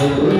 No.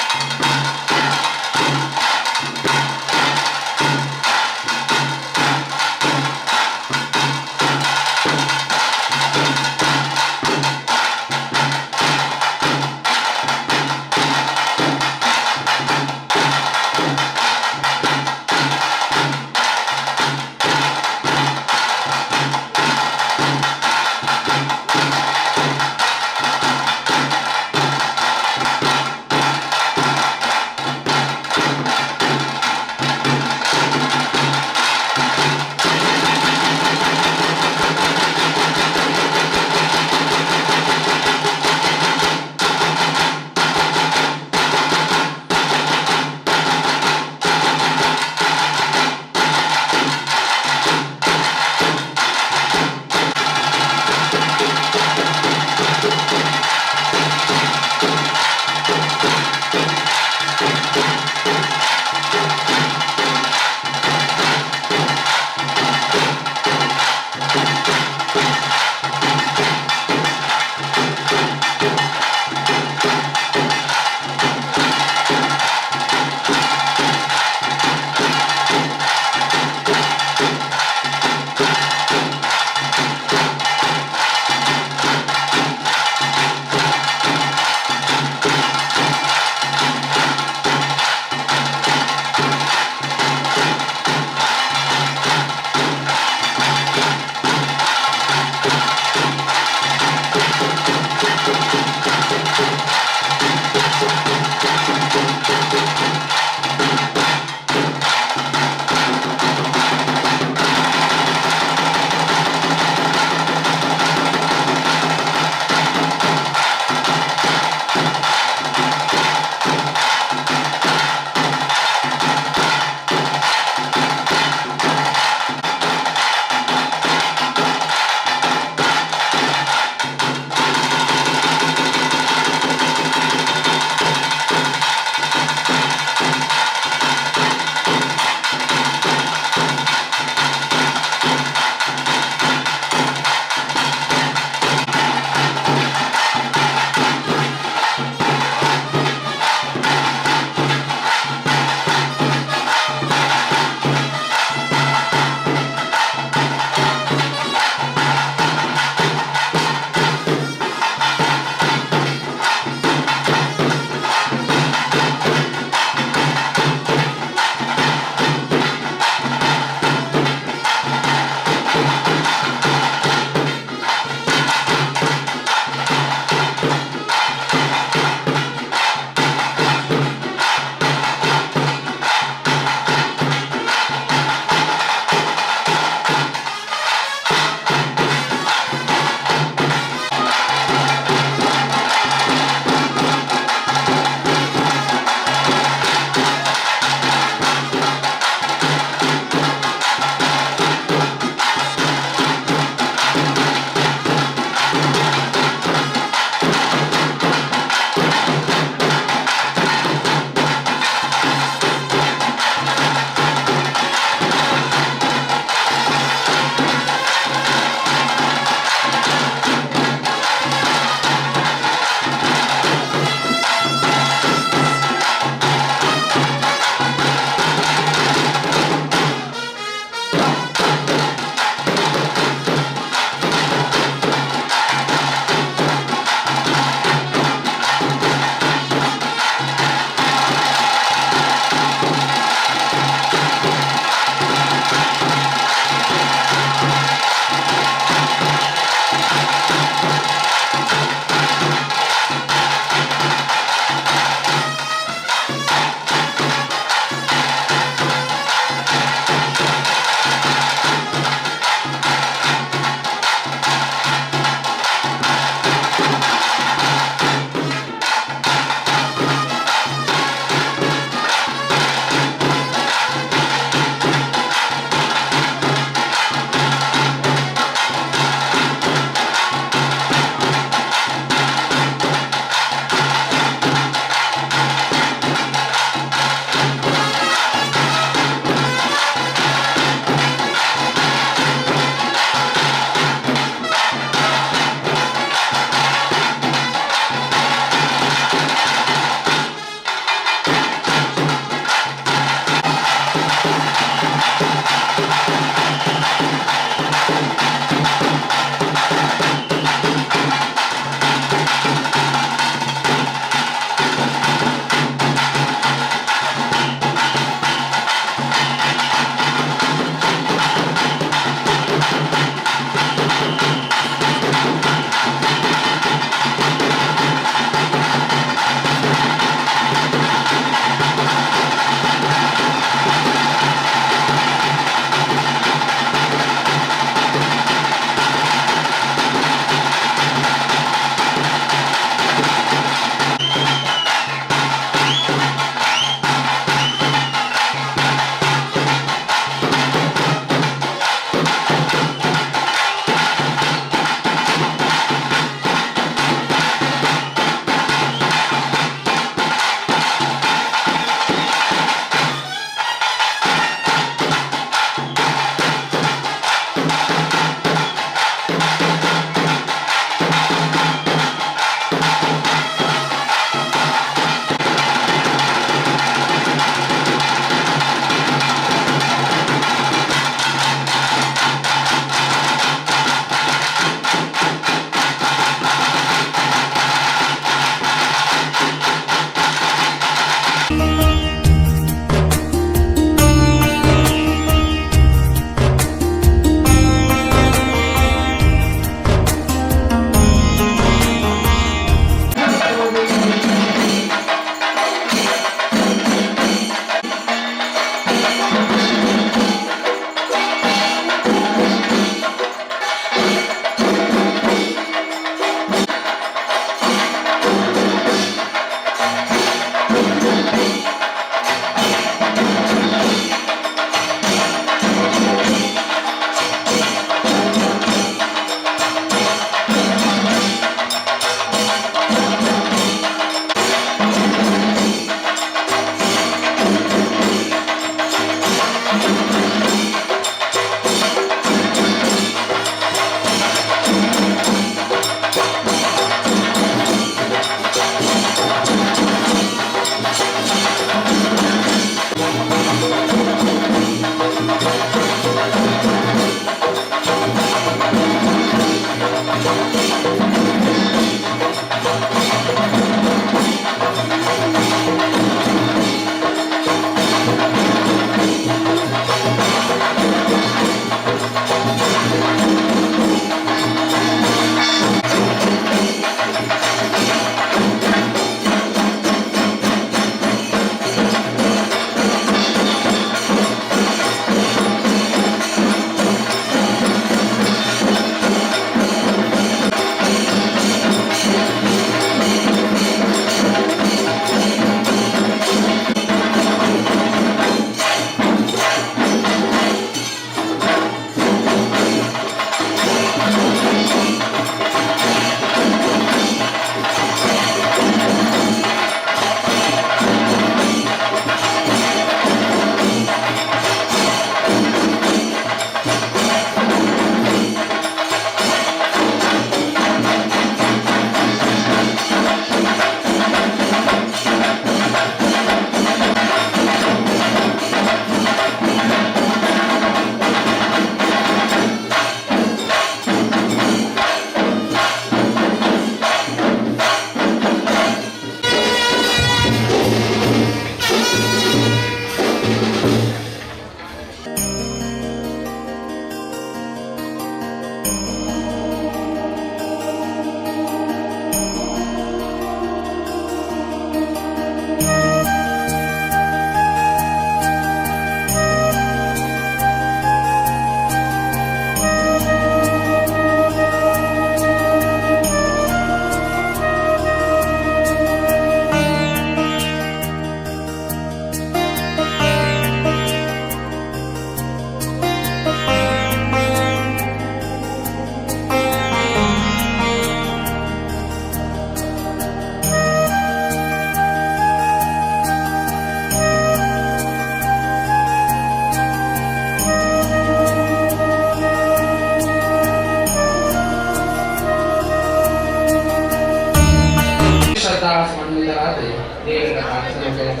ಸಮನ್ವಿತರಾದ ದೇವರ ಪ್ರಾರ್ಥನೆ ಮೂಲಕ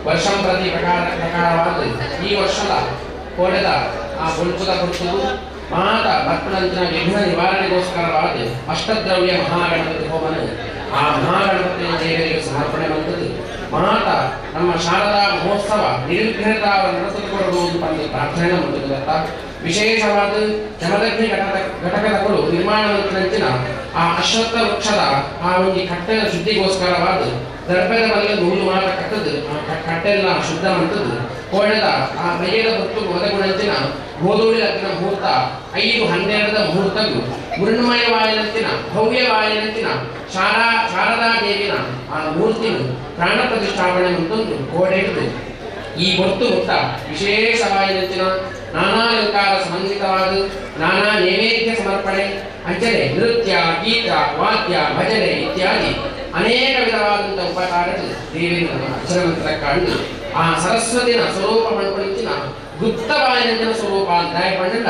ವರ್ಷಂ ಪ್ರತಿ ಪ್ರಕಾರ ಪ್ರಕಾರವಾದ ಈ ವರ್ಷದ ಕೋಡೆದ ಆ ಬೊಲ್ಪುದ ಕೊರ್ತುದು ಮಾತ ಬರ್ಪಣಂಚಿನ ವಿಘ್ನ ನಿವಾರಣೆಗೋಸ್ಕರವಾದ ಅಷ್ಟದ್ರವ್ಯ ಮಹಾಗಣಪತಿ ಹೋಮನ ಆ ಮಹಾಗಣಪತಿಯ ದೇವರಿಗೆ ಸಮರ್ಪಣೆ ಬಂದದ್ದು. ಮಾತ ನಮ್ಮ ಶಾರದಾ ಮಹೋತ್ಸವ ನಿರ್ವಿಘ್ನತಾ ನಡೆಸಿಕೊಡಬಹುದು ಪಂದು ಪ್ರಾರ್ಥನೆ ಮಂತದ್ದು. ವಿಶೇಷವಾದ ಜಮದಗ್ನಿ ಘಟಕದಗಳು ನಿರ್ಮಾಣ ಮಂತಿನಂಚಿನ ಆ ಅಶ್ವತ್ಥ ವೃಕ್ಷದ ಆ ಒಂದು ಕಟ್ಟೆಯ ಶುದ್ಧಿಗೋಸ್ಕರವಾದ ದರ್ಭದ ಬಲ್ಲ ನೂಲು ಮಾತ ಕಟ್ಟದು ಆ ಕಟ್ಟೆಲ್ಲ ಶುದ್ಧ ಮಂತದ್ದು. ಕೋಣದ ಆ ಬಯ್ಯದ ಹೊತ್ತು ಒದಗುಣಂಚಿನ ಗೋಧೂಳಿ ಲಗ್ನ ಮುಹೂರ್ತ 5:12 ಮುಹೂರ್ತವು ಮೃಣ್ಮಯವಾಯನಂಚಿನ ಭವ್ಯವಾಯನಂಚಿನ ಶಾರದಾ ದೇವಿನ ಆ ಮೂರ್ತಿನು ಪ್ರಾಣ ಪ್ರತಿಷ್ಠಾಪನೆ ಮಂತೊಂದು ಕೋಡೆಯಿಡುದು. ಈ ಹೊತ್ತು ಮುಟ್ಟ ವಿಶೇಷವಾಯನಂಚಿನ ನಾನಾ ಅಲಂಕಾರ ಸಮನ್ವಿತವಾದ ನಾನಾ ನೈವೇದ್ಯ ಸಮರ್ಪಣೆ ಅಂಚನೆ ನೃತ್ಯ ಗೀತ ವಾದ್ಯ ಭಜನೆ ಇತ್ಯಾದಿ ಅನೇಕ ವಿಧವಾದಂಥ ಉಪಕಾರಗಳು ದೇವಿನ ಅಕ್ಷರಮಂತ್ರ ಕಂಡು ಆ ಸರಸ್ವತಿನ ಸ್ವರೂಪ ಪಣ್ಪಣಿಚಿನ ಗುಪ್ತವಾಯನಂಚಿನ ಸ್ವರೂಪ ಅಂತ ಪಂಡ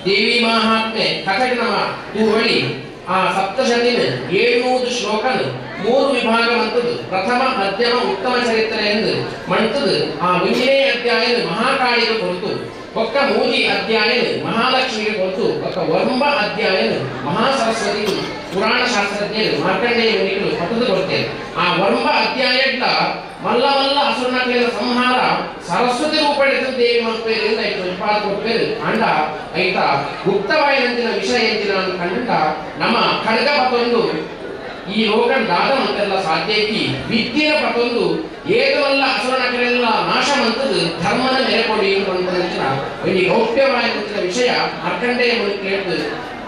ದೇವಿ ಮಹಾತ್ಮೆ ಕಥಕನಮ ತೂವಳಿ ಆ ಸಪ್ತಶತಿನ 700 ಶ್ಲೋಕನ 3 ವಿಭಾಗ ಮಂತದ್ದು ಪ್ರಥಮ ಮಧ್ಯಮ ಉತ್ತಮ ಚರಿತ್ರೆ ಎಂದು ಮಂತದ್ದು. ಆ ಒಂದನೇ ಅಧ್ಯಾಯದ ಮಹಾಕಾಳಿಗೆ ಕೊರತು, ಒಕ್ಕ 3 ಅಧ್ಯಾಯನ ಮಹಾಲಕ್ಷ್ಮಿಗೆ ಕೊರತು, ಒಕ್ಕ 9 ಅಧ್ಯಾಯನ ಮಹಾಸರಸ್ವತಿ ಪುರಾಣ ಶಾಸ್ತ್ರಜ್ಞರು ಮಾರ್ಕಂಡೇಯ ಮುನಿಗಳು ಪಟ್ಟದು ಕೊಡ್ತೇವೆ. ಆ 9 ಅಧ್ಯಾಯದ ಮಲ್ಲ ಮಲ್ಲ ಅಸುರನಕಲಿನ ಸಂಹಾರ ಸರಸ್ವತಿ ರೂಪಡಿತ ದೇವಿ ಮಲ್ಪೇರಿಂದ ಐತು ಉತ್ಪಾದ ಕೊಡ್ಪೇರು. ಅಂಡ ಐತ ಗುಪ್ತವಾಯಿನಂಚಿನ ವಿಷಯ ಎಂಚಿನ ಕಂಡ ನಮ್ಮ ಖಡ್ಗ ಪತೊಂದು ಈ ಲೋಕ ದಾದ ಮಂತೆಲ್ಲ ಸಾಧ್ಯ ಐತಿ. ವಿದ್ಯೆಯ ಪತೊಂದು ಏತವಲ್ಲ ಅಸುರನಕಲೆಲ್ಲ ನಾಶ ಮಂತದ್ದು ಧರ್ಮನ ನೆಲೆಕೊಡಿ ಅಂಚಿನ ಈ ಗೌಪ್ಯವಾಯಿನಂಚಿನ ವಿಷಯ ಮಾರ್ಕಂಡೇಯ ಮುನಿ ಕೇಳ್ತು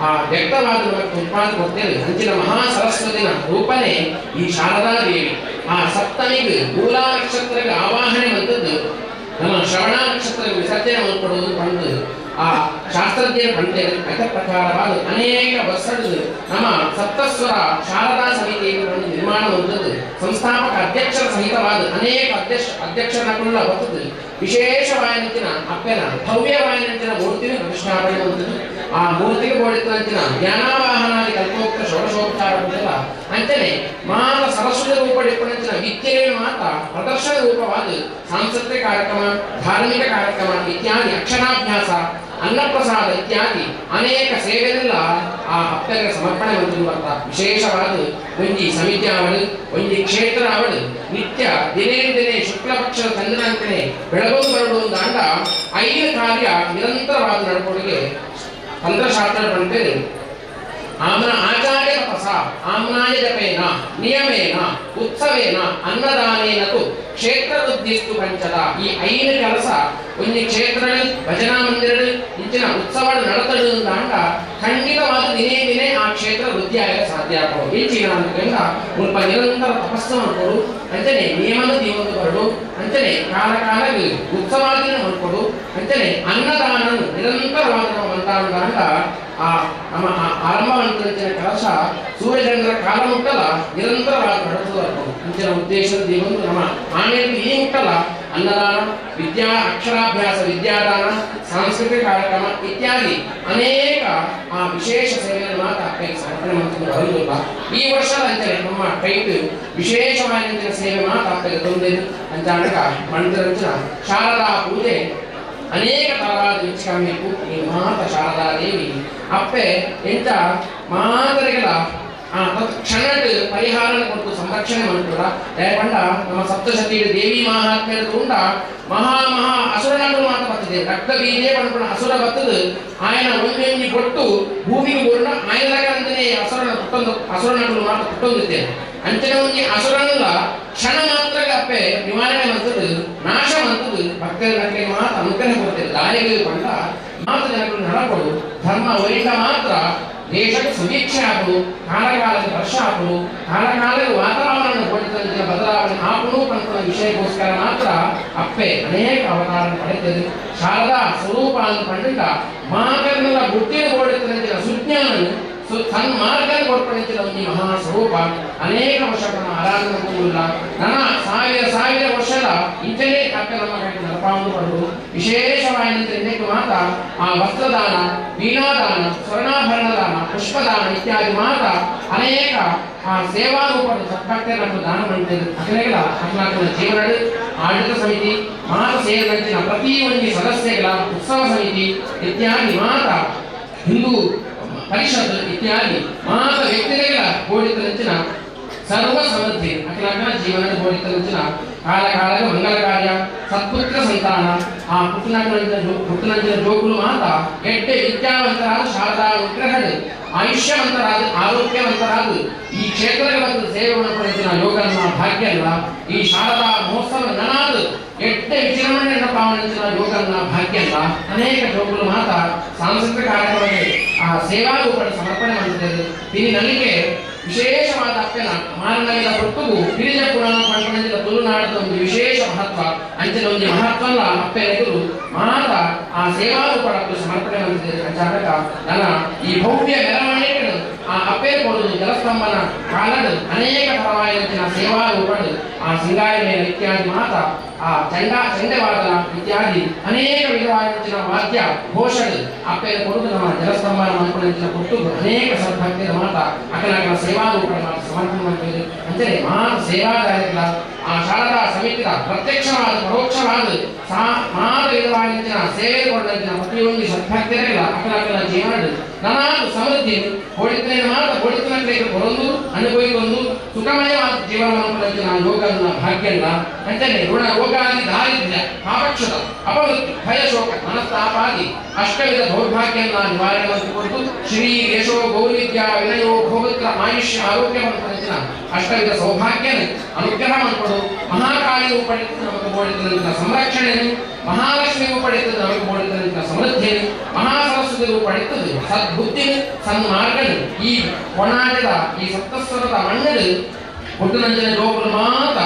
ಆ ವ್ಯಕ್ತವಾದ ಉತ್ಪಾದ ಕೊಡ್ತೇವೆ. ಅಂಚಿನ ಮಹಾ ಸರಸ್ವತಿನ ರೂಪನೇ ಈ ಶಾರದಾ ದೇವಿ. ಆ ಸಪ್ತಮಿಗೆ ಮೂಲಾ ನಕ್ಷತ್ರಕ್ಕೆ ಆವಾಹನೆ ಮಂತದ್ದು ನಮ್ಮ ಶ್ರವಣ ನಕ್ಷತ್ರ ವಿಸರ್ಜನೆ ಮಾಡ್ಕೊಡುವುದು ಬಂದು ಆ ಶಾಸ್ತ್ರಜ್ಞರ ಪಂಡಿತರು ಅಥ ಪ್ರಕಾರವಾದ ಅನೇಕ ವರ್ಷಗಳು ನಮ್ಮ ಸಪ್ತಸ್ವರ ಶಾರದಾ ಸಮಿತಿಯನ್ನು ನಿರ್ಮಾಣ ಮಂತದ್ದು. ಸಂಸ್ಥಾಪಕ ಅಧ್ಯಕ್ಷರ ಸಹಿತವಾದ ಅನೇಕ ಅಧ್ಯಕ್ಷರನ್ನುಳ್ಳ ಹೊತ್ತದ್ದು ವಿಶೇಷವಾಯನಂಚಿನ ಅಪ್ಪನ ಭವ್ಯವಾಯನಂಚಿನ ಮೂರ್ತಿನ ಪ್ರತಿಷ್ಠಾಪನೆ ಮಂತದ್ದು. ಆ ಮೂರ್ತಿಗೆ ಬೋಡಿತಂಚಿನ ಜ್ಞಾನಾವಾಹನಾದಿ ಕಲ್ಪೋಕ್ತ ಷೋಡಶೋಪಚಾರ ಪೂಜೆಲ ಅಂಚನೆ ಮಾತ ಸರಸ್ವತಿ ರೂಪಡಿಪ್ಪಣಂಚಿನ ವಿದ್ಯೆಯ ಮಾತ ಪ್ರದರ್ಶನ ರೂಪವಾದ ಸಾಂಸ್ಕೃತಿಕ ಕಾರ್ಯಕ್ರಮ ಧಾರ್ಮಿಕ ಕಾರ್ಯಕ್ರಮ ಇತ್ಯಾದಿ ಅಕ್ಷರಾಭ್ಯಾಸ ಅನ್ನಪ್ರಸಾದ ಇತ್ಯಾದಿ ಅನೇಕ ಸೇವೆಗಳೆಲ್ಲ ಆ ಅಪ್ಪಗೆ ಸಮರ್ಪಣೆ ಮಂತಿರುವ ವಿಶೇಷವಾದ ಒಂಜಿ ಸಮಿತಿ ಅವಳು ಒಂಜಿ ಕ್ಷೇತ್ರ ಅವಳು ನಿತ್ಯ ದಿನೇ ದಿನೇ ಶುಕ್ಲ ಪಕ್ಷದ ಚಂದ್ರನಂತನೆ ಬೆಳಗೊಂದು ಬರಡು ಅಂದ 5 ಕಾರ್ಯ ನಿರಂತರವಾದ ನಡ್ಕೊಡಿಗೆ ತಂತ್ರಶಾಸ್ತ್ರ ಪಂಡಿತರು ಆಮ್ನ ಆಚಾರ್ಯ ತಪಸ ಆಮ್ನಾಯ ಜಪೇನ ನಿಯಮೇನ ಉತ್ಸವೇನ ಅನ್ನದಾನೇನತು ಕ್ಷೇತ್ರ ವೃದ್ಧಿಸ್ತು ಪಂಚದ. ಈ 5 ಕೆಲಸ ಒಂಜಿ ಕ್ಷೇತ್ರಗಳು ಭಜನಾ ಮಂದಿರಗಳು ಇಂಚಿನ ಉತ್ಸವ ನಡತಡು ಅಂದ ಖಂಡಿತವಾದ ದಿನೇ ದಿನೇ ಆ ಕ್ಷೇತ್ರ ವೃದ್ಧಿ ಆಗ ಸಾಧ್ಯ ಆಗೋದು. ಇಂಚಿನ ಅಂತಂದ ಮುಲ್ಪ ನಿರಂತರ ತಪಸ್ಸು ಮಾಡ್ಕೊಡು, ಅಂಚನೆ ನಿಯಮನ ದೀವೊಂದು ಬರಡು, ಅಂಚನೆ ಕಾಲ ಕಾಲಕ್ಕೆ ಉತ್ಸವಾದಿನ ಮಾಡ್ಕೊಡು, ಅಂಚನೆ ಅನ್ನದಾನ ನಿರಂತರವಾದ ಅಂತ ಅಂದ ಆ ನಮ್ಮ ಆರಂಭ ಅಂಚಿನ ಕಲಶ ಸೂರ್ಯಚಂದ್ರ ಕಾಲ ಮುಟ್ಟಲ ನಿರಂತರವಾಗಿ ನಡೆಸುವ ಅಂಚಿನ ಉದ್ದೇಶದ ದೀವೊಂದು ನಮ್ಮ ಆಮೇಲೆ ಈ ಮುಟ್ಟಲ ಅನ್ನದಾನ ವಿದ್ಯಾ ಅಕ್ಷರಾಭ್ಯಾಸ ವಿದ್ಯಾದಾನ ಸಾಂಸ್ಕೃತಿಕ ಕಾರ್ಯಕ್ರಮ ಇತ್ಯಾದಿ ಅನೇಕ ಆ ವಿಶೇಷ ಸೇವೆಯನ್ನು ಮಾತ್ರ ಅಕ್ಕಗೆ ಸಮರ್ಪಣೆ ಮಾಡ್ಕೊಂಡು ಬರುವುದಿಲ್ಲ. ಈ ವರ್ಷದ ಅಂಚನೆ ನಮ್ಮ ಕೈಟ್ ವಿಶೇಷವಾದ ಸೇವೆ ಮಾತ್ರ ಅಕ್ಕಗೆ ತೊಂದರೆ ಅಂಚಾಣಕ ಮಂತ್ರರಂಚಿನ ಶಾರದಾ ಪೂಜೆ ಅನೇಕ ತರವಾದ ವೀಕ್ಷಕಬೇಕು. ಈ ಮಾತ ಶಾರದಾ ದೇವಿ ಅಪ್ಪೆ ಎಂತ ಮಾತರಿಗಳ ಆ ತತ್ಕ್ಷಣಟ್ ಪರಿಹಾರ ಕೊಟ್ಟು ಸಂರಕ್ಷಣೆ ಮಾಡ್ತದ. ದಯಪಂಡ ನಮ್ಮ ಸಪ್ತಶತಿ ದೇವಿ ಮಹಾತ್ಮ್ಯದ ತುಂಡ ಮಹಾ ಮಹಾ ಅಸುರನನ್ನು ಮಾತ ಬರ್ತದೆ. ರಕ್ತ ಬೀಜೇ ಪಣ್ಪುಣ ಅಸುರ ಬರ್ತದೆ ಆಯನ ಒಂದೊಂದು ಕೊಟ್ಟು ಭೂಮಿಗೆ ಬೋರ್ಣ ಆಯನಗಂತನೇ ಅಸುರನ ಪುಟ್ಟೊಂದು ಅಸುರನನ್ನು ಮಾತ ಪುಟ್ಟೊಂದಿದ್ದೇನೆ. ಅಂಚನೆ ಒಂಜಿ ಅಸುರನಲ್ಲ ಕ್ಷಣ ಮಾತ್ರ ಅಪ್ಪೆ ನಿವಾರಣೆ ಮಂತದ್ದು ನಾಶ ಮಂತದ್ದು ಭಕ್ತರ ನಕಲಿ ಮಾತ ಅನುಗ್ರಹ ಕೊಡ್ತೇವೆ. ದಾರಿಗೆ ಪಂಡ ಮಾತು ಜನಗಳು ನಡಪಡು ಧರ್ಮ ಒರಿಟ ಮಾತ್ರ ದೇಶಕ್ಕೆ ಸುಭಿಕ್ಷೆ ಆಪಡು, ಕಾಲಕಾಲಕ್ಕೆ ವರ್ಷ ಆಪಡು, ಕಾಲಕಾಲಕ್ಕೆ ವಾತಾವರಣ ಕೊಡಿತಂಚಿನ ಬದಲಾವಣೆ ಆಪಡು ಪಂಪುನ ವಿಷಯಕ್ಕೋಸ್ಕರ ಮಾತ್ರ ಅಪ್ಪೆ ಅನೇಕ ಅವತಾರ ಪಡೆಯುತ್ತದೆ. ಶಾರದಾ ಸ್ವರೂಪ ಅಂತ ಪಂಡಿತ ಮಾತನ್ನೆಲ್ಲ ಬುಟ್ಟಿನ ಕೊಡಿತಂಚಿನ ಸುಜ್ಞಾನ ಸನ್ಮಾರ್ಗ ಕೊಡ್ಪಣಿಸಿದ ಒಂದು ಮಹಾಸ್ವರೂಪ ಅನೇಕ ವರ್ಷಗಳ ಆರಾಧನೆ ಕೂಡಲ್ಲ ನನ್ನ ಸಾವಿರ ಸಾವಿರ ವರ್ಷದ ಇಂಚನೇ ಅಕ್ಕ ನಮ್ಮ ಕಡೆ ನಡಪಾವನ್ನು ಪಡೆದು ವಿಶೇಷವಾಗಿ ಮಾತ ಆ ವಸ್ತ್ರದಾನ, ವೀಣಾದಾನ, ಸ್ವರ್ಣಾಭರಣ ದಾನ, ಪುಷ್ಪದಾನ ಇತ್ಯಾದಿ ಮಾತ ಅನೇಕ ಆ ಸೇವಾ ರೂಪದ ಸದ್ಭಕ್ತರನ್ನು ದಾನ ಮಾಡಿದರು. ಅಕಲೆಗಳ ಅಕಲಾಕನ ಜೀವನಡು ಆಡಳಿತ ಸಮಿತಿ ಮಾತ ಸೇರಿದಂಚಿನ ಪ್ರತಿ ಒಂಜಿ ಸದಸ್ಯಗಳ ಉತ್ಸವ ಸಮಿತಿ ಇತ್ಯಾದಿ ಮಾತ ಹಿಂದೂ ಪರಿಷತ್ ಇತ್ಯಾದಿ ಮಾತ ವ್ಯಕ್ತಿಗಳ ಕೋಡಿತನಂಚಿನ ಸರ್ವ ಸಮೃದ್ಧಿ ಅಖಿಲಾಕನ ಜೀವನದ ಕೋಡಿತನಂಚಿನ ಕಾಲ ಕಾಲದ ಮಂಗಲ ಕಾರ್ಯ ಸತ್ಪುತ್ರ ಸಂತಾನ ಆ ಪುಟ್ಟನಂಚಿನ ಜೋಕುಲು ಮಾತ ಎಟ್ಟೆ ವಿದ್ಯಾವಂತರಾದ ಶಾರದಾ ಅನುಗ್ರಹಡು ಆಯುಷ್ಯವಂತರಾದ ಆರೋಗ್ಯವಂತರಾದ ಈ ಕ್ಷೇತ್ರದ ಮತ್ತು ಸೇವೆಯನ್ನು ಪಡೆದಿನ ಯೋಗನ್ನ ಭಾಗ್ಯ ಅಲ್ಲ. ಈ ಶಾರದಾ ಮಹೋತ್ಸವ ನನಾದು ಎಟ್ಟೆ ವಿಜೃಂಭಣೆ ಪಾವನಿಸಿನ ಯೋಗನ್ನ ಭಾಗ್ಯ ಅಲ್ಲ. ಅನೇಕ ಜೋಕುಲು ಮಾತ ಸಾಂಸ್ಕೃತಿಕ ಕಾರ್ಯಕ್ರಮಕ್ಕೆ ಆ ಸೇವಾ ರೂಪದ ಸಮರ್ಪಣೆ ಮಾಡಿದ್ದಾರೆ. ಇಲ್ಲಿ ನನಗೆ ವಿಶೇಷವಾದ ಅಪ್ಪನ ಮಾರನಗರ ಹೊತ್ತುಗು ಗಿರಿಜ ಪುರಾಣ ಪಂಪಣದ ತುಳುನಾಡದ ಒಂದು ವಿಶೇಷ ಮಹತ್ವ ಅಂಚಿನ ಒಂದು ಮಹತ್ವ ಅಲ್ಲ. ಅಪ್ಪೆನೆದುರು ಮಾತ ಆ ಸೇವಾ ರೂಪದ ಸಮರ್ಪಣೆ ಮಾಡಿದ್ದಾರೆ. ಅಂಚಾನಕ ನನ್ನ ಈ ಭವ್ಯ ಮೆರವಣಿಗೆಗಳು ಆ ಅಪ್ಪೆ ಕೊಡುದು ಜಲಸ್ತಂಭನ ಕಾಲಡು ಅನೇಕ ಪರವಾಯಿನ ಸೇವಾ ರೂಪಡು ಆ ಸಿಂಗಾರಮೇಳ ಇತ್ಯಾದಿ ಮಾತ ಆ ಚಂಡವಾದನ ಇತ್ಯಾದಿ ಅನೇಕ ವಿಧವಾದ ವಾದ್ಯ ಘೋಷಗಳು ಅಪ್ಪೆಯ ಕೊಡುದು ನಮ್ಮ ಜಲಸ್ತಂಭನ ಮನ್ಪುನಂಚಿನ ಕೊಟ್ಟು ಅನೇಕ ಸದ್ಭಕ್ತಿಯ ಮಾತ ಅಕಲಕಲ ಸೇವಾ ರೂಪದ ಮಾತ ಸಮರ್ಪಣೆ ಮಾಡ್ತೇವೆ. ಅಂದರೆ ಮಾತ ಸೇವಾದಾಯಕರ ಆ ಶಾರದಾ ಸಮಿತಿಯ ಪ್ರತ್ಯಕ್ಷವಾದ ಪರೋಕ್ಷವಾದ ಮಾತ ವಿಧವಾದ ಸೇವೆ ಕೊಡಂಚಿನ ಪ್ರತಿಯೊಂದು ಸದ್ಭಕ್ತರಿಲ್ಲ ಅಕಲಕಲ ಜೀವನಡು ನನಾದು ಸಮೃದ್ಧಿ ಹೊಡಿತನೇ ಮಾತ ಹೊಡಿತನಕ್ಕೆ ಕೊರೊಂದು ಅನುಭವಿಕೊಂದು ಸುಖಮಯವಾದ ಜೀವನವನ್ನು ಯೋಗನ್ನ ಭಾಗ್ಯಲ್ಲ. ಅಂಚನೆ ಋಣ ರೋಗಾದಿ ದಾರಿದ್ರ್ಯ ಪಾಪಕ್ಷತ ಅಪಮೃತ್ಯು ಭಯ ಶೋಕ ಮನಸ್ತಾಪಾದಿ ಅಷ್ಟವಿಧ ದೌರ್ಭಾಗ್ಯನ್ನ ನಿವಾರಣೆ ಮಾಡಿಕೊಂಡು ಶ್ರೀ ಯಶೋ ಗೌರಿವಿದ್ಯಾ ವಿನಯೋ ಭೋಗತ್ರ ಆಯುಷ್ಯ ಆರೋಗ್ಯವನ್ನು ಪಡೆದಿನ ಅಷ್ಟವಿಧ ಸೌಭಾಗ್ಯನ ಅನುಗ್ರಹ ಮಾಡಿಕೊಡು. ಮಹಾಕಾಳಿ ಪಡೆದ ನಮಗೆ ಬೋಡಿತನಂತ ಸಂರಕ್ಷಣೆಯನ್ನು, ಮಹಾಲಕ್ಷ್ಮಿ ಪಡೆಯುತ್ತದೆ ನಮಗೆ ಬೋಡಿತನಂತ ಸಮೃದ್ಧಿಯನ್ನು, ಮಹಾಸರಸ್ವತಿ ಪಡೆಯುತ್ತದೆ ಸದ್ಬುದ್ಧಿ ಸನ್ಮಾರ್ಗನು. ಈ ಕೊಣಾಟದ ಈ ಸಪ್ತಸ್ವರದ ಮಣ್ಣು ಹುಟ್ಟುನಂಚಿನ ಜೋಗುಲು ಮಾತ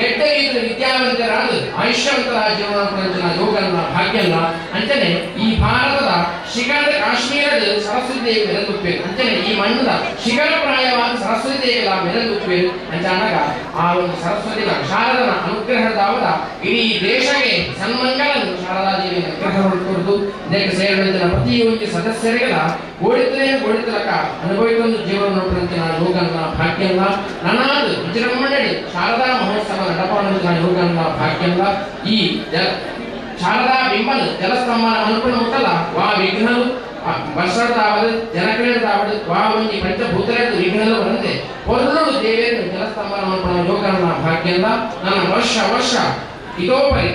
ಎಟ್ಟೆ ರೀತಿಯ ವಿದ್ಯಾವಂತರಾದ ಆಯುಷ್ಯವಂತರ ಜೀವನ ಪಡೆದ ಯೋಗನ್ನ ಭಾಗ್ಯಲ್ಲ. ಅಂಚನೆ ಈ ಭಾರತದ ಶಿಖರದ ಕಾಶ್ಮೀರದ ಸರಸ್ವತಿ ದೇವಿ ಮೆರೆದುಪ್ಪೇರು. ಅಂಚನೆ ಈ ಮಣ್ಣದ ಶಿಖರಪ್ರಾಯವಾದ ಸರಸ್ವತಿ ದೇವಿಯ ಮೆರೆದುಪ್ಪೇರು. ಅಂಚಾನಗ ಆ ಒಂದು ಸರಸ್ವತಿನ ಶಾರದನ ಅನುಗ್ರಹದಾವದ ಇಡೀ ದೇಶಕ್ಕೆ ಸನ್ಮಂಗಲನ್ನು ಶಾರದಾ ದೇವಿಯ ಅನುಗ್ರಹ ಕೊಡುವುದು. ಇದಕ್ಕೆ ಸೇರಿದಂತೆ ಪ್ರತಿಯೊಂದು ಸದಸ್ಯರಿಗೆಲ್ಲ ಓಡಿತಲೇ ಓಡಿತಲಕ ಅನುಭವಿಕೊಂದು ಜೀವನ ಪಡೆದ ಯೋಗನ್ನ ಭಾಗ್ಯಲ್ಲ. ನನಾದು ವಿಜೃಂಭಣೆ ಶಾರದಾ ಮಹೋತ್ಸವ ನಡಪಾನಂದ ಯೋಗನ್ನ ಭಾಗ್ಯಲ್ಲ. ಈ ಶಾರದಾ ಬಿಂಬನ ಜಲಸ್ತಂಭನ ಅನುಕೂಲ ಮುಟ್ಟಲ್ಲ ವಾ ವಿಘ್ನಲು ವರ್ಷದಾವದು ಜನಕರೇದಾವದು ವಾ ಒಂಜಿ ಪಂಚಭೂತರೇದು ವಿಘ್ನಲು ಬರಂತೆ ಪೊರ್ಲುಡು ದೇವೇರು ಜಲಸ್ತಂಭನ ಅನುಕೂಲ ಯೋಗನ್ನ ಭಾಗ್ಯಲ್ಲ. ನನ್ನ ವರ್ಷ ವರ್ಷ ಇದೋಪರಿ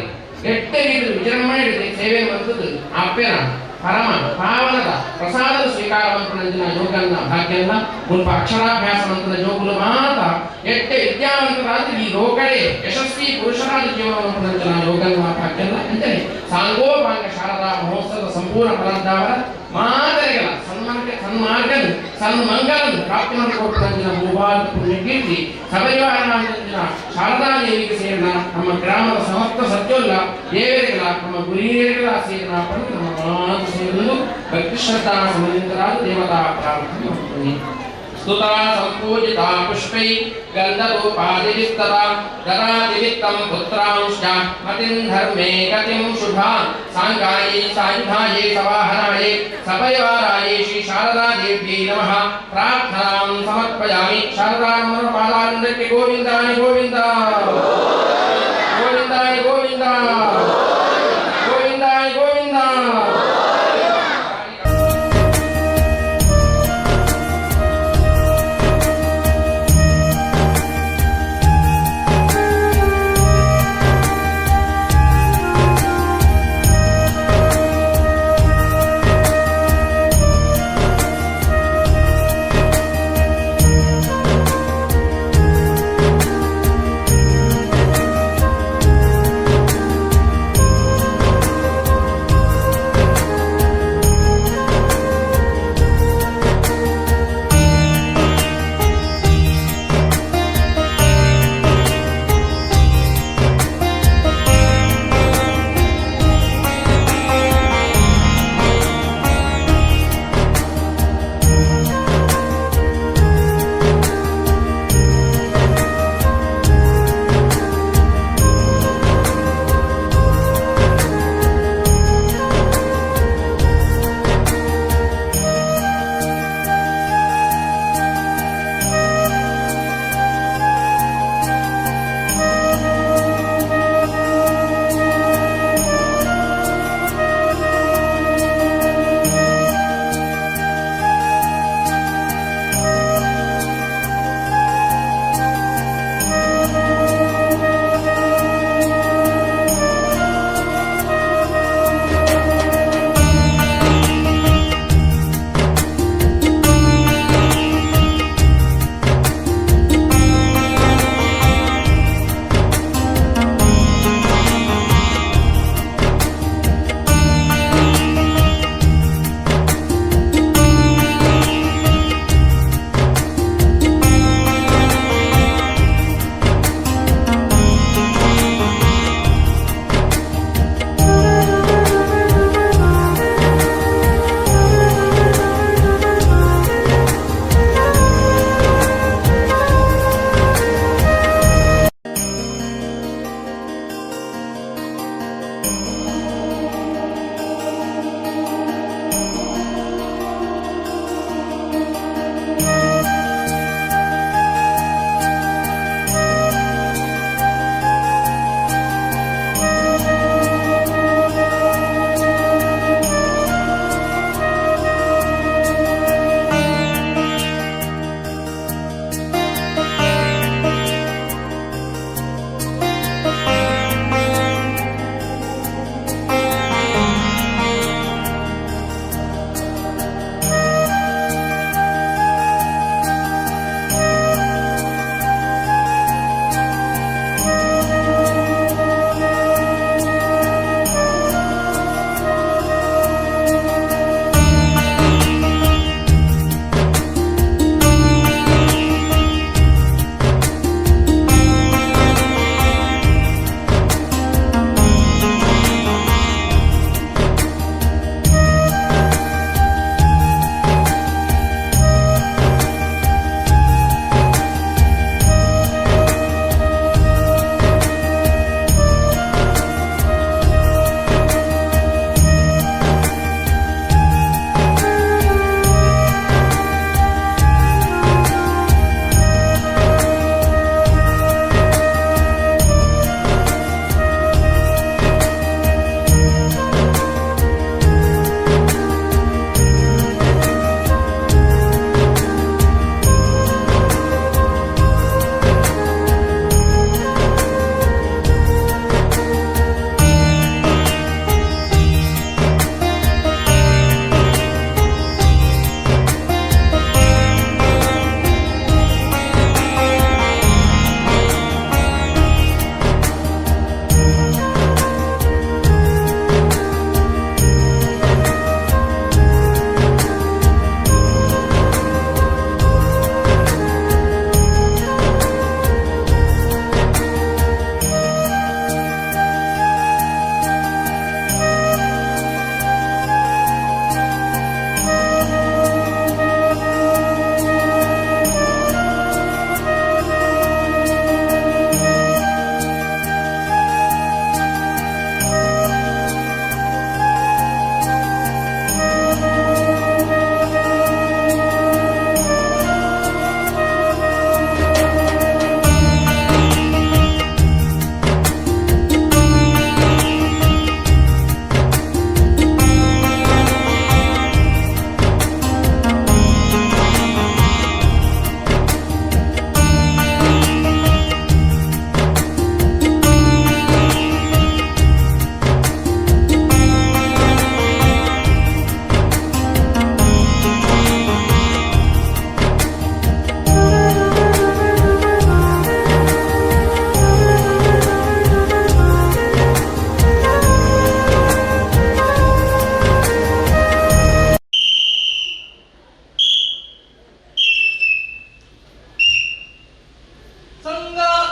ಎಟ್ಟೆ ರೀತಿ ವಿಜೃಂಭಣೆ ಸೇವೆ ಬಂತದ್ದು ಅಪ್ಪೆನ ಪರಮ ಪಾವನದ ಪ್ರಸಾದದ ಸ್ವೀಕಾರ ಮಂತ್ರನಂಚಿನ ಯೋಗನ್ನ ಭಾಗ್ಯಲ್ಲ. ಮುಲ್ಪ ಅಕ್ಷರಾಭ್ಯಾಸ ಮಂತ್ರದ ಜೋಗುಲು ಮಾತ ಎಟ್ಟೆ ವಿದ್ಯಾವಂತರಾದ ಈ ಲೋಕಡೆ ಯಶಸ್ವಿ ಪುರುಷರಾದ ಜೀವನ ಯೋಗನ್ನ ಭಾಗ್ಯಲ್ಲ. ಅಂಚನೆ ಸಾಂಗೋಪಾಂಗ ಶಾರದಾ ಮಹೋತ್ಸವದ ಸಂಪೂರ್ಣ ಫಲದ್ದಾವರ ಮಾದರಿಗಳ ಸನ್ಮಾರ್ಗನು ಸನ್ಮಂಗಲನು ಪ್ರಾಪ್ತಿ ಮಾಡಿಕೊಟ್ಟಂಚಿನ ಭೂಭಾರತ ಪುಣ್ಯಕೀರ್ತಿ ಸಪರಿವಾರನಾದಂಚಿನ ಶಾರದಾ ದೇವಿಗೆ ಸೇರಿದ ನಮ್ಮ ಗ್ರಾಮದ ಸಮಸ್ತ ಸತ್ಯೋಲ್ಲ ದೇವರಿಗಳ ನಮ್ಮ ಗುರಿಯರಿಗಳ ಸೇರಿದ ಪಡೆದು ನಮ್ಮ ಮಾತು ಸೇರಲು ಭಕ್ತಿ ಶ್ರದ್ಧಾ ಸಮನ್ವಿತರಾದ ದೇವತಾ ಪ್ರಾರ್ಥನೆ ಮಾಡ್ತೀನಿ. ಸ್ತುತಾ ಸಂಪೂಜಿತಾ ಪುಷ್ಪೈ ಗಂಧರೂಪಾದಿವಿಸ್ತರಾ ದದಾತಿ ಪುತ್ರಾಂಶ್ಚ ಮತಿಂ ಧರ್ಮೇ ಗತಿಂ ಶುಭಾಂ ಸಾಂಗಾಯೇ ಸಾಯುಧಾಯೇ ಸವಾಹನಾಯೇ ಸಪರಿವಾರಾಯೇ ಶ್ರೀ ಶಾರದಾ ದೇವ್ಯೈ ನಮಃ. ಪ್ರಾರ್ಥನಾಂ ಸಮರ್ಪಯಾಮಿ. ಶಾರದಾ ಪಾದಾನಂದಕ್ಕೆ ಗೋವಿಂದಾನಿ ಗೋವಿಂದ ಗೋವಿಂದಾನಿ ಗೋವಿಂದ ಗೋವಿಂದಾನಿ ಗೋವಿಂದ.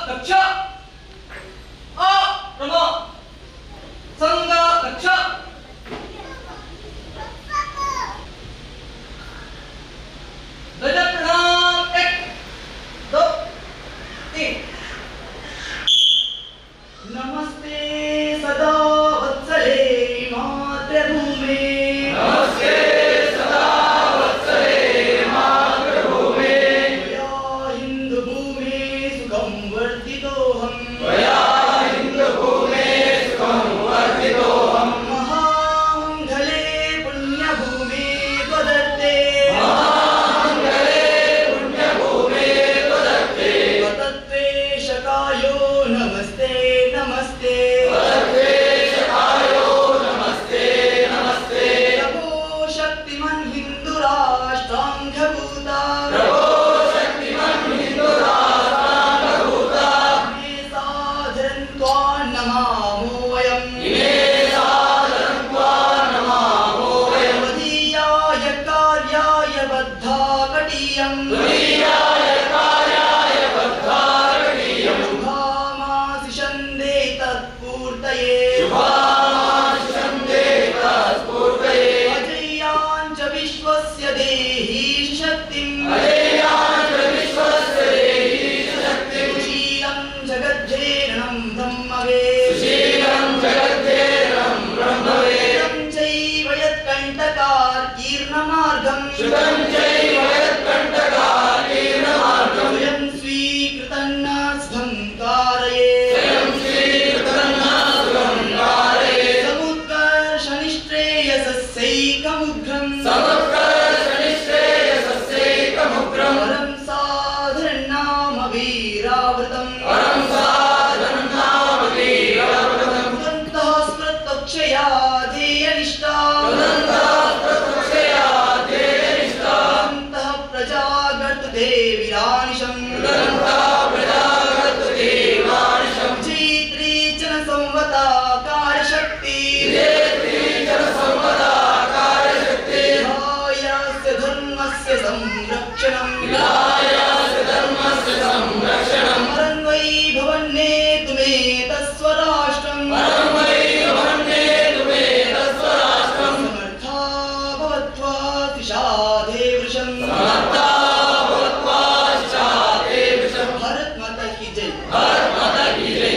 ದಕ್ಷ ಆ ರಮ ಸಂಘ ದಕ್ಷ ಧ್ವಜ ಪ್ರಣಾಮ್. एक, दो, तीन. नमस्ते सदा वत्सले मातृभूमे। नमस्ते सदा वत्सले मातृभूमे। त्वया हिन्दुभूमे सुखं वर्धितोऽहम्। त्वया हिन्दुभूमे सुखं वर्धितोऽहम्। महामङ्गले पुण्यभूमे त्वदर्थे। महामङ्गले पुण्यभूमे त्वदर्थे। त्वतत्त्वेषकायो नमस्ते नमस्ते। त्वतत्त्वेषकायो नमस्ते नमस्ते। प्रभो शक्तिमन् हिन्दुराष्ट्राङ्घभूता। प्रभो शक्तिमन् हिन्दुराष्ट्राङ्घभूता। इमे साधरं त्वां नमामो वयम्। इमे साधरं त्वां नमामो वयम्। त्वदीयाय कार्याय बद्धाकटीयम्। त्वदीयाय कार्याय बद्धाकटीयम्। शुभामाशिषन्दे तत्पूर्तये। शुभामाशिषन्दे तत्पूर्तये। अजय्याञ्च विश्वस्य देहि शक्तिम्। अजय्याञ्च विश्वस्य देहि शक्तिम्। सुशीलं जगद्धेरणं ब्रह्मवे। सुशीलं जगद्धेरणं ब्रह्मवे। श्रुतं चैव यत्कण्टकार्कीर्णमार्गम्। श्रुतं चैव यत्कण्टकार्कीर्णमार्गम्। स्वयं स्वीकृतं न सुखं कारये। स्वयं स्वीकृतं न सुखं कारये। समुत्कर्षनिःश्रेयसस्यैकमुग्रम्। समुत्कर्षनिःश्रेयसस्यैकमुग्रम्। परं साधनाम वीरावृतम्। परं साधनाम वीरावृतम्। कृतन्तः स्मृत्वक्षया ध्येयनिष्ठा। कृतन्तः स्मृत्वक्षया ध्येयनिष्ठा। कृतन्तः प्रजागर्तु देविरानिशम्। कृतन्तः प्रजागर्तु देवानिशम्। जैत्री च न संवता कार्यशक्ति। जैत्री च न संवता कार्यशक्ति। विधायास्य धर्मस्य संरक्षणम्। विधायास्य धर्मस्य संरक्षणम्। परं वै भवन्नेतुमेतस्वराष्ट्रम्। परं वै भवन्नेतुमेतस्वराष्ट्रम्। समर्था भवत्वा शिशाधे वृषम्। समर्था भवत्वा शिशाधे वृषम्। भारत माता की जय। भारत माता की जय।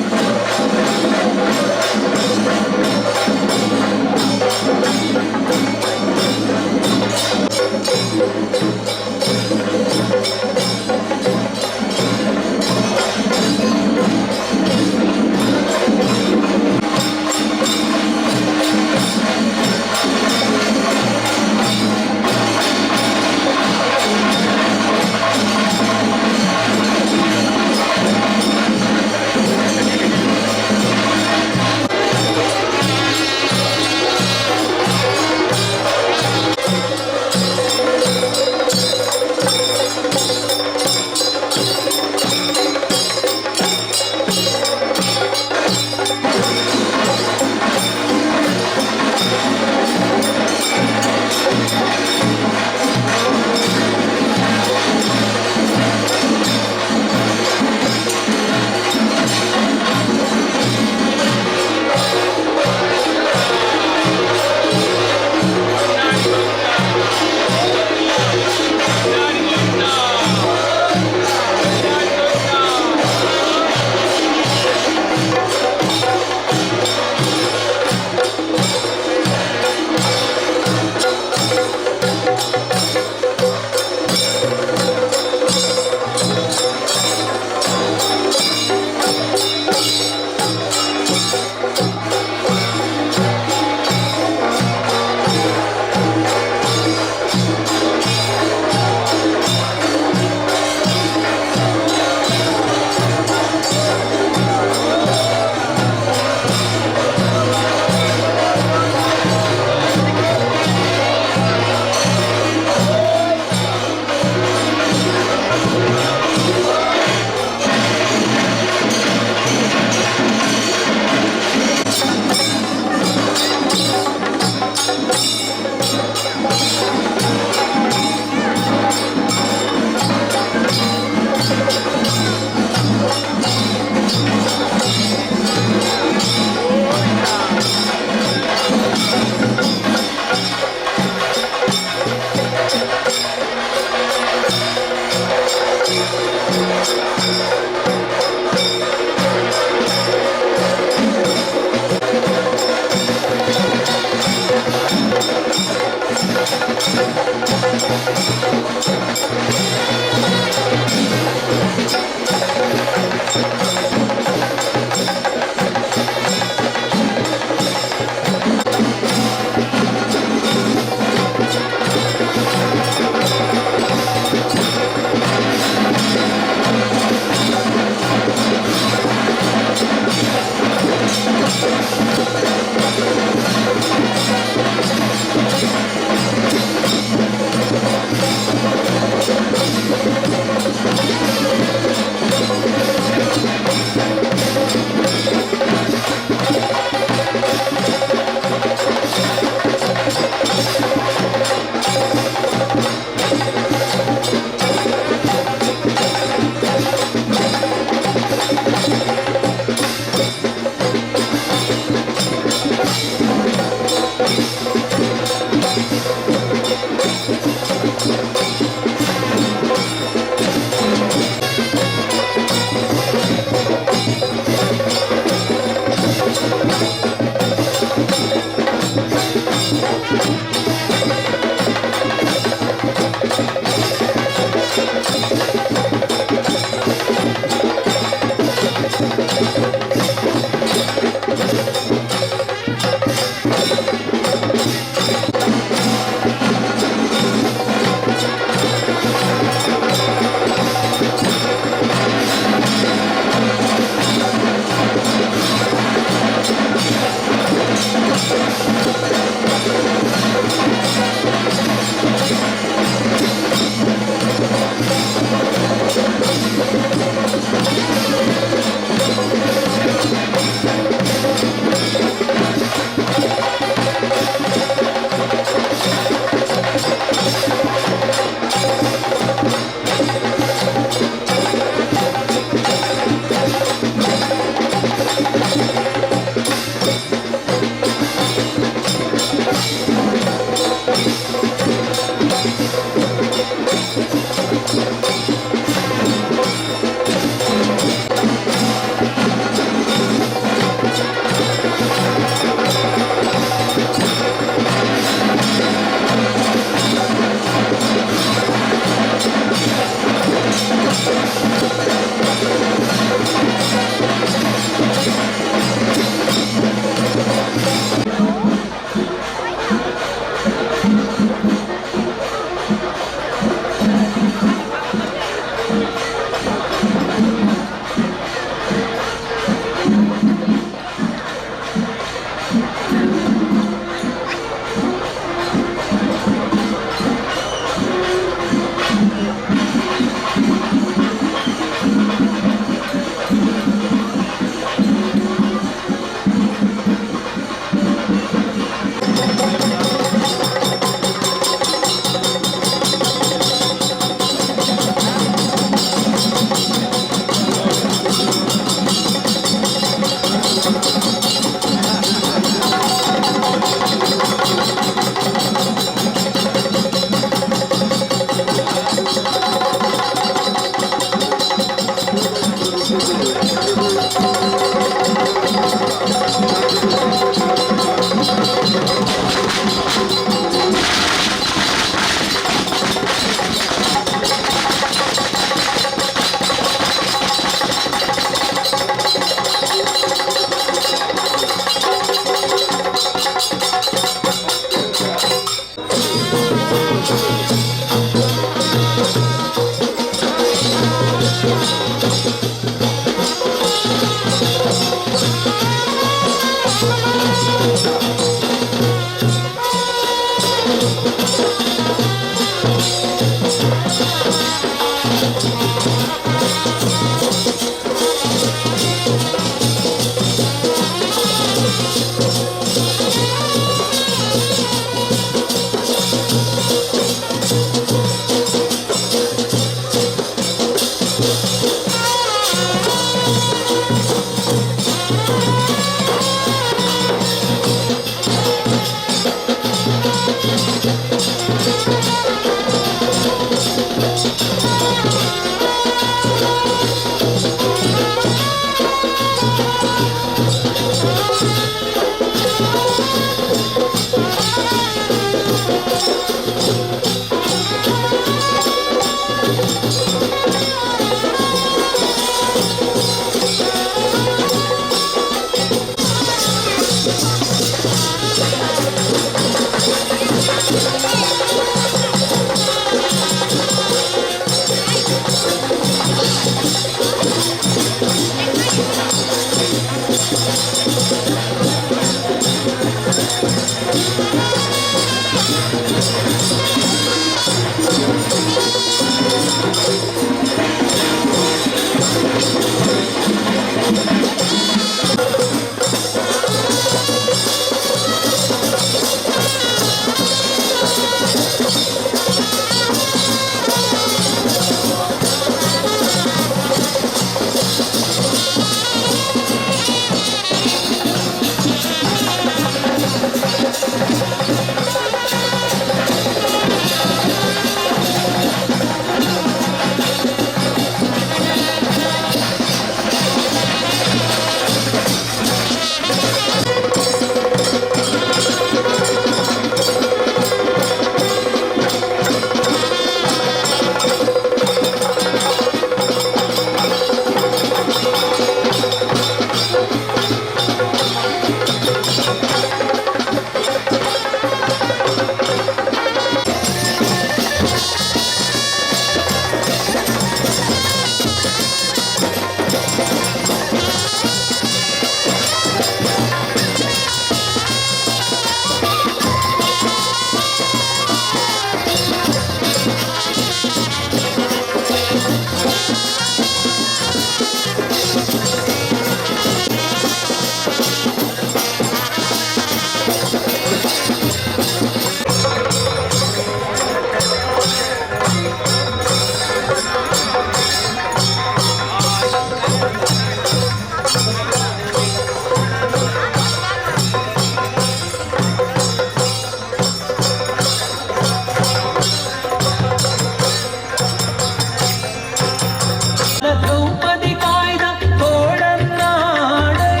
ದ್ರೌಪದಿ ಕಾಯ್ದ ತೋಳನ್ನಾಡೈ,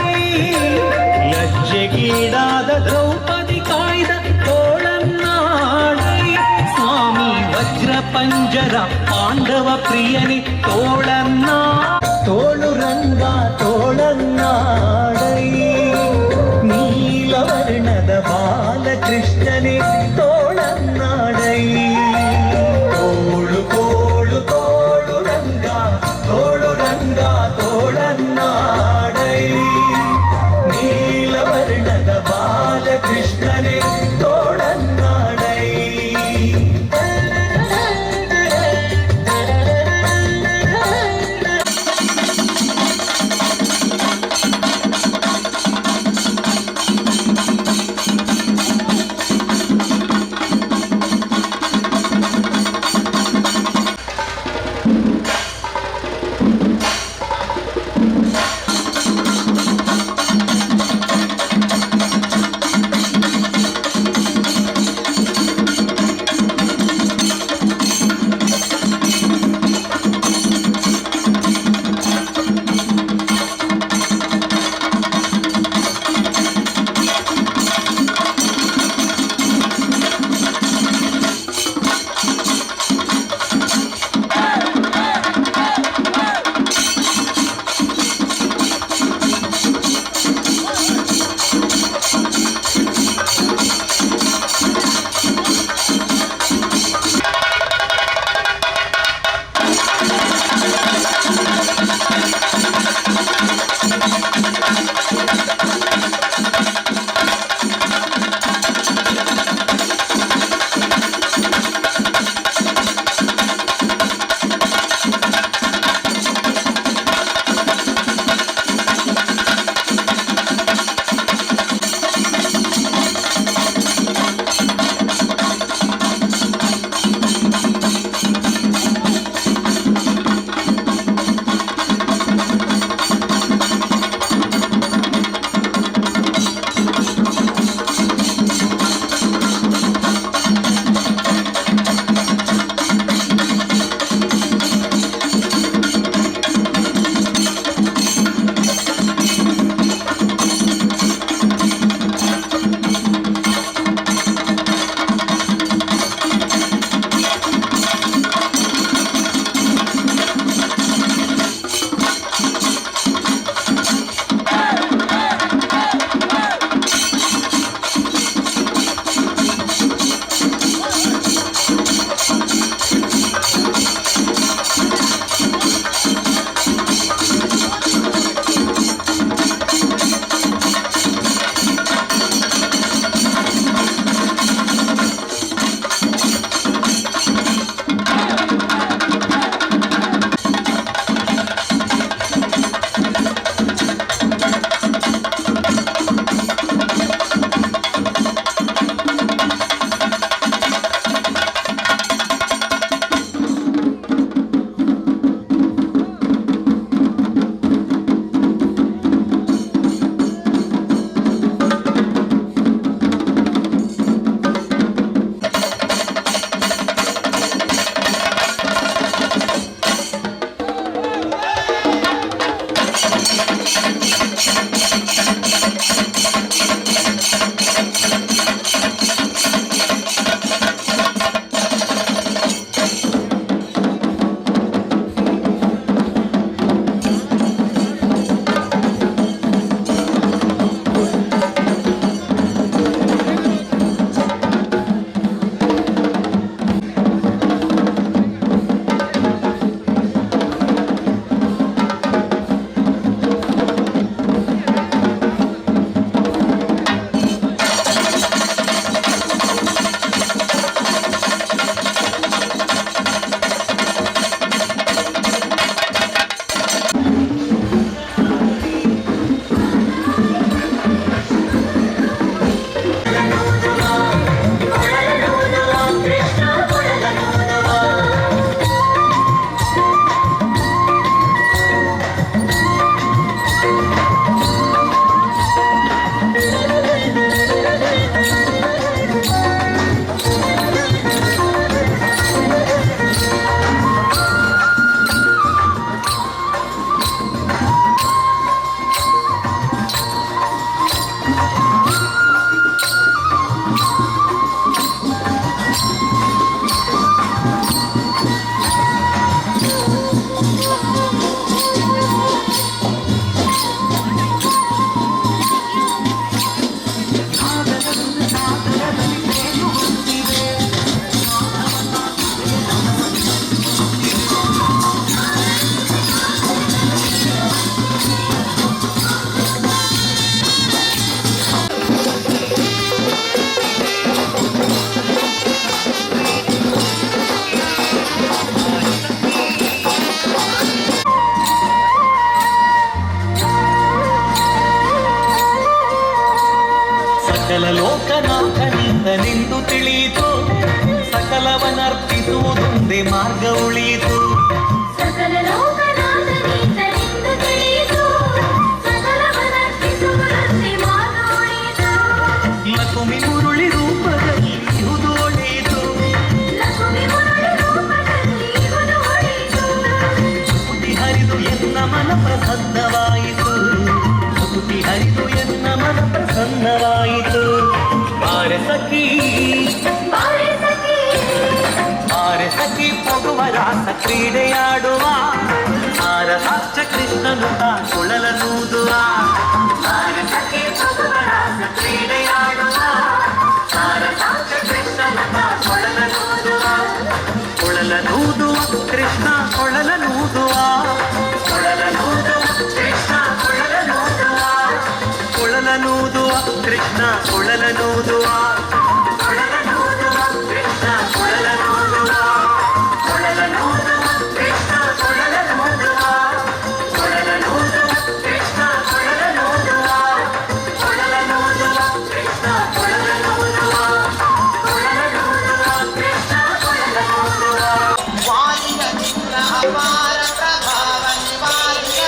ಲಜ್ಜೆಗೀಡಾದ ದ್ರೌಪದಿ ಕಾಯ್ದ ತೋಳನ್ನಾಡೈ. ಸ್ವಾಮಿ ವಜ್ರ ಪಂಜರ ಪಾಂಡವ ಪ್ರಿಯನಿ ತೋಳನ್ನ, ತೋಳು ರಂಗ ತೋಳನ್ನಾಡೈ. ನೀಲವರ್ಣದ ಬಾಲಕೃಷ್ಣನೇ ತೋಳನ್ನಾಡೈ. ತೋಳು ತೋಳು ತೋಳು ರಂಗ, ತೋಳು ರಂಗ ತೋಳನ್ನಾಡೈ. ನೀಲವರ್ಣದ ಬಾಲಕೃಷ್ಣನೇ ತೋಳನ್ನಾಡೈ. ಮಾರ್ಗ ಉಳಿಯಿತು. ಸಕಲ ಲೋಕನಾಥನೀತನೆಂದು ತಿಳಿಯಿತು, ಸಕಲವನರ್ಪಿಸುವುದರಲ್ಲಿ ಮಾರ್ಗ ಉಳಿಯಿತು. ಲಕುಮಿ ಮುರುಳಿ ರೂಪದಲ್ಲಿ ಇಹುದು ಒಳೆಯಿತು. ಲಕುಮಿ ಮುರುಳಿ ರೂಪದಲ್ಲಿ ಇಹುದು ಒಳಿತು. ಸುಕುತಿ ಹರಿದು ಎನ್ನ ಮನ ಪ್ರಸನ್ನವಾಯಿತು. ಸುಕುತಿ ಹರಿದು ಎನ್ನ ಮನ ಪ್ರಸನ್ನವಾಯಿತು. ಬಾರೆ ಸಖಿ, ಬಾರೆ ಸಖಿ, ಬಾರೆ ಸಖಿ, ಪೊಗುವ ರಾಸ ಕ್ರೀಡೆಯಾಡುವ. ಸಾರಸಾಕ್ಷ ಕೃಷ್ಣನು ತಾ ಕೊಳಲನೂದುವ. ಬಾರೆ ಸಖಿ, ಪೊಗುವ ರಾಸ ಕ್ರೀಡೆಯಾಡುವ. ಸಾರಸಾಕ್ಷ ಕೃಷ್ಣನು ತಾ ಕೊಳಲನೂದುವ. ಕೊಳಲನೂದುವ ಕೃಷ್ಣ ಕೊಳಲನೂದುವ. ಕೊಳಲನೂದುವ ಕೃಷ್ಣ ಕೊಳಲನೂದುವ. ಕೊಳಲನೂದುವ ಕೃಷ್ಣ ಕೊಳಲನೂದುವ. ಕೊಳಲನೂದುವ ಕೃಷ್ಣ ಕೊಳಲನೂದುವ. ಕೊಳಲನೂದುವ ಕೃಷ್ಣ ಕೊಳಲನೂದುವ. ಕೊಳಲನೂದುವ ಕೃಷ್ಣ ಕೊಳಲನೂದುವ. ಕೊಳಲನೂದುವ ಕೃಷ್ಣ ಕೊಳಲನೂದುವ. ಕೊಳಲನೂದುವ ಕೃಷ್ಣ ಕೊಳಲನೂದುವ. ವಾಲಿಯ ನಿನ್ನ ಅಪಾರ ಪ್ರಭಾವ ನಿವಾರಿಯ.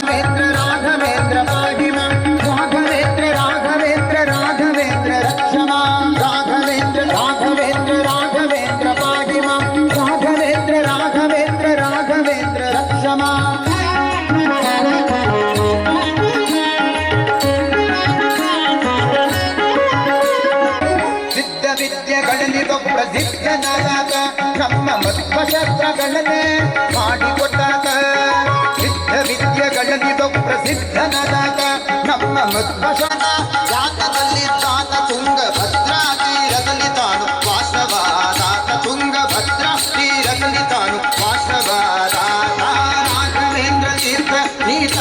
ರಾಘವೇಂದ್ರ ರಾಘವೇಂದ್ರ ಪಾಹಿ ಮಾಂ, ರಾಘವೇಂದ್ರ ರಾಘವೇಂದ್ರ ರಾಘವೇಂದ್ರ ರಕ್ಷ ಮಾಂ. ರಾಘವೇಂದ್ರ ರಾಘವೇಂದ್ರ ರಾಘವೇಂದ್ರ ಪಾಹಿ ಮಾಂ, ರಾಘವೇಂದ್ರ ರಾಘವೇಂದ್ರ ರಾಘವೇಂದ್ರ ರಕ್ಷ ಮಾಂ. ಸಿದ್ಧ ವಿದ್ಯೆಗಳಲ್ಲಿ ಪ್ರಸಿದ್ಧನಾದ, ನಮ್ಮ ಮಧ್ವಶಸ್ತ್ರಗಳನ್ನೇ ಮಾಡಿಕೊಟ್ಟಾತ. ಸಿದ್ಧ ವಿದ್ಯೆಗಳಲ್ಲಿ ಪ್ರಸಿದ್ಧನಾದ, ನಮ್ಮ ಮಧ್ವಶನ ಜಾತದಲ್ಲಿ ತಾತ ತುಂಗಭದ್ರಾ ತೀರದಲ್ಲಿ ತಾನು ವಾಸವಾದಾತ. ತುಂಗಭದ್ರಾ ತೀರದಲ್ಲಿ ತಾನು ವಾಸವಾದಾತ. ರಾಘವೇಂದ್ರ ತೀರ್ಥ ನೀತ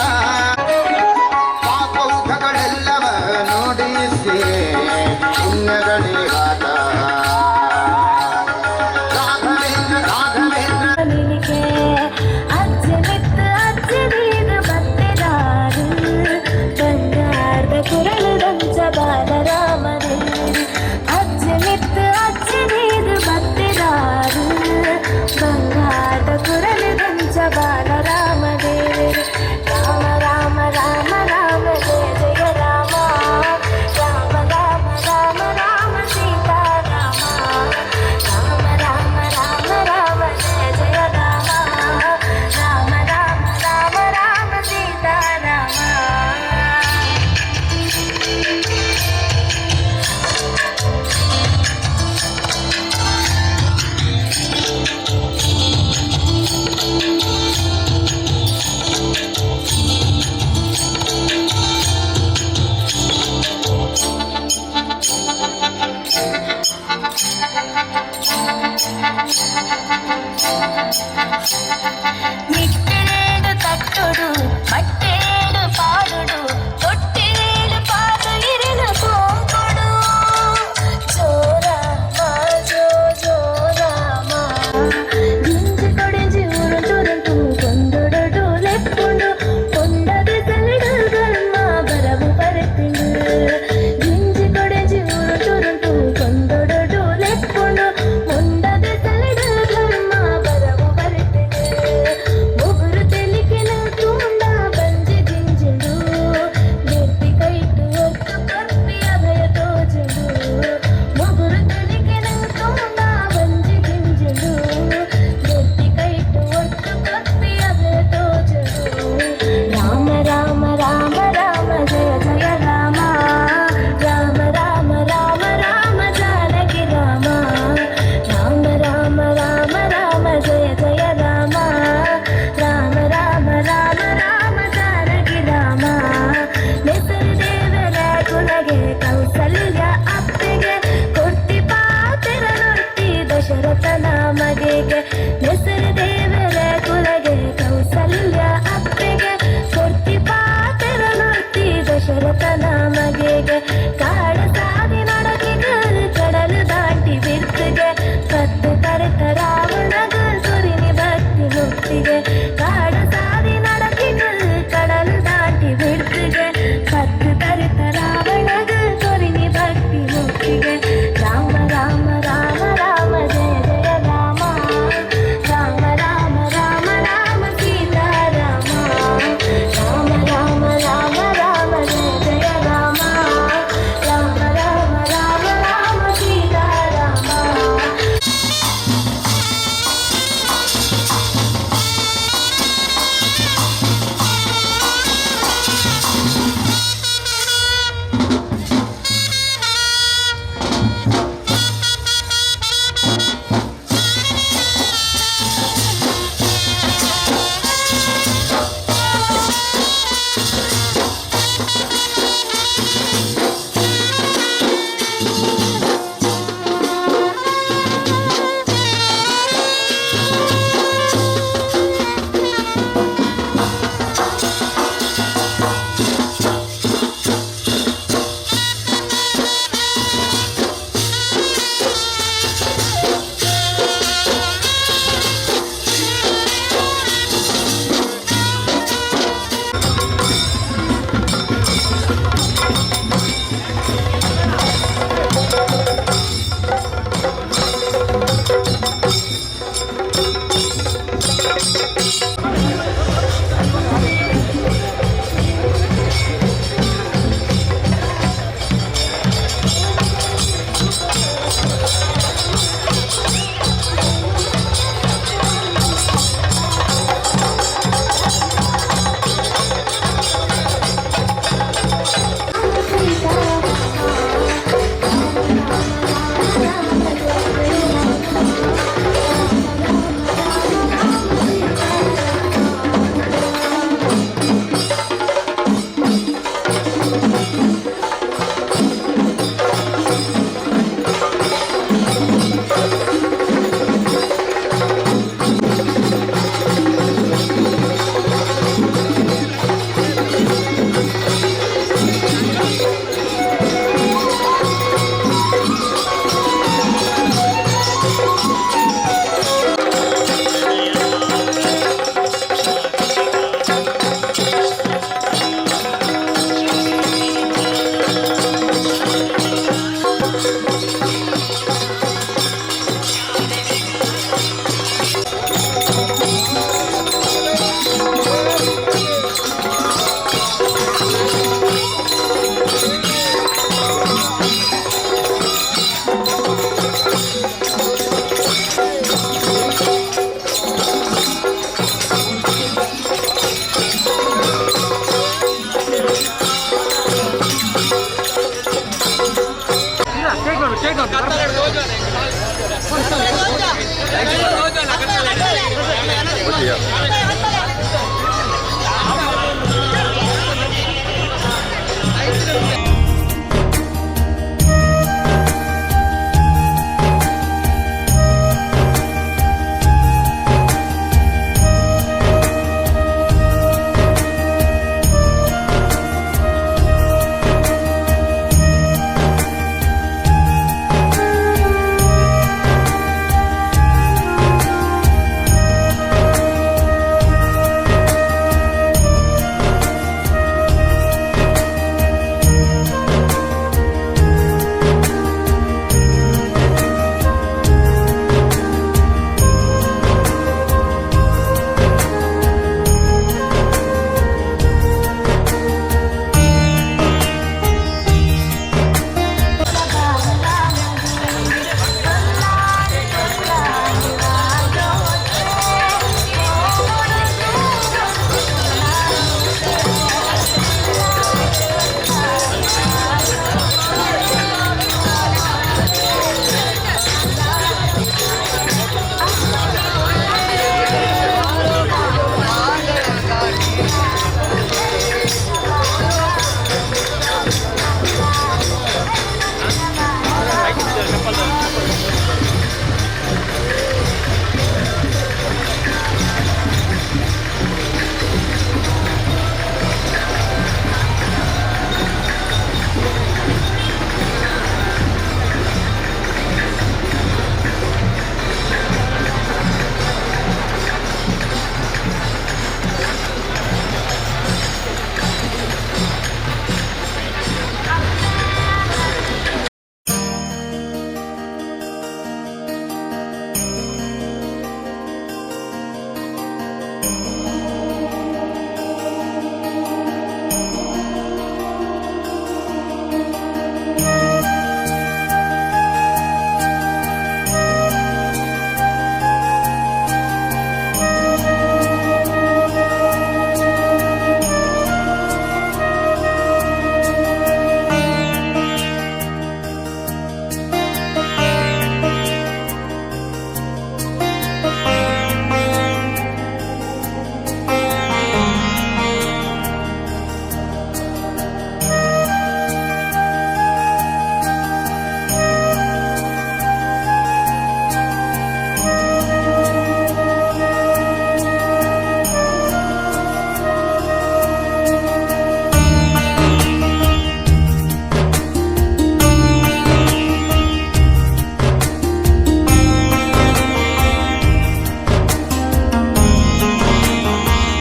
ಪಾಪೌಘಗಳೆಲ್ಲವ ನೋಡಿಸಿ ಪುಣ್ಯಗಳಿಗಾತ. ರಾಘವೇಂದ್ರ ರಾಘವೇಂದ್ರ. ನಿನಗೆ ಅಜ್ಜೆ ಮಿತ್ತ ಅಜ್ಜೆ ದೀದ ಬತ್ತೆದಾರು, ಬಂಗಾರದ ಕುರಳು ದಂಚ ಬಾಲರಾಮನೇ. ಅಜ್ಜೆ ಮಿತ್ತ ಅಜ್ಜೆ ದೀದ ಬತ್ತೆದಾರು, ಬಂಗಾರದ ಕುರಳು ದಂಚ ಬಾಲರಾಮನೇ. ರಾಮ ರಾಮ ರಾಮ ರಾಮ ಜಯ ಜಯ ರಾಮ, ರಾಮ ರಾಮ ರಾಮ ರಾಮ ಸೀತಾರಾಮ. ಕೌಸಲ್ಯ ಅಪ್ಪೆಗೆ ಕೊರ್ತಿ ಪಾತೆರ ನೊರ್ತಿ ದಶರಥನ ಮಗೆಗೆ ಹೆಸರು ದೇವರ ಕುಲಗೆ ಕೌಸಲ್ಯ ಅಪ್ಪೆಗೆ ಕೊರ್ತಿ ಪಾತೆರ ನೊರ್ತಿ ದಶರಥನ ಮಗೆಗೆ ಕಾಡ ಸಾದಿ ನಡಕಿಗೆ ಕಡಲು ದಾಟಿ ಬಿರ್ತಿಗೆ ಕತ್ತು ತರೆತ ರಾವಣಗ ಸುರಿನಿ ಭಕ್ತಿ ಮುಕ್ತಿಗೆ ಕಾಡ ಸಾದಿ ನಡಕಿಗೆ ಕಡಲು ದಾಟಿ ಬಿರ್ತಿಗೆ ಕತ್ತು ತರೆತ ರಾವಣಗ ಸುರಿನಿ ಭಕ್ತಿ ಮುಕ್ತಿಗೆ ರಾಮ ರಾಮ ರಾಮ ರಾಮ ಜಯ ಜಯ ರಾಮ ರಾಮ ರಾಮ ರಾಮ ರಾಮ ಸೀತಾ ರಾಮ ರಾಮ ರಾಮ ರಾಮ ರಾಮ ಜಯ ಜಯ ರಾಮ ರಾಮ ರಾಮ ರಾಮ ರಾಮ ಸೀತಾ ರಾಮ.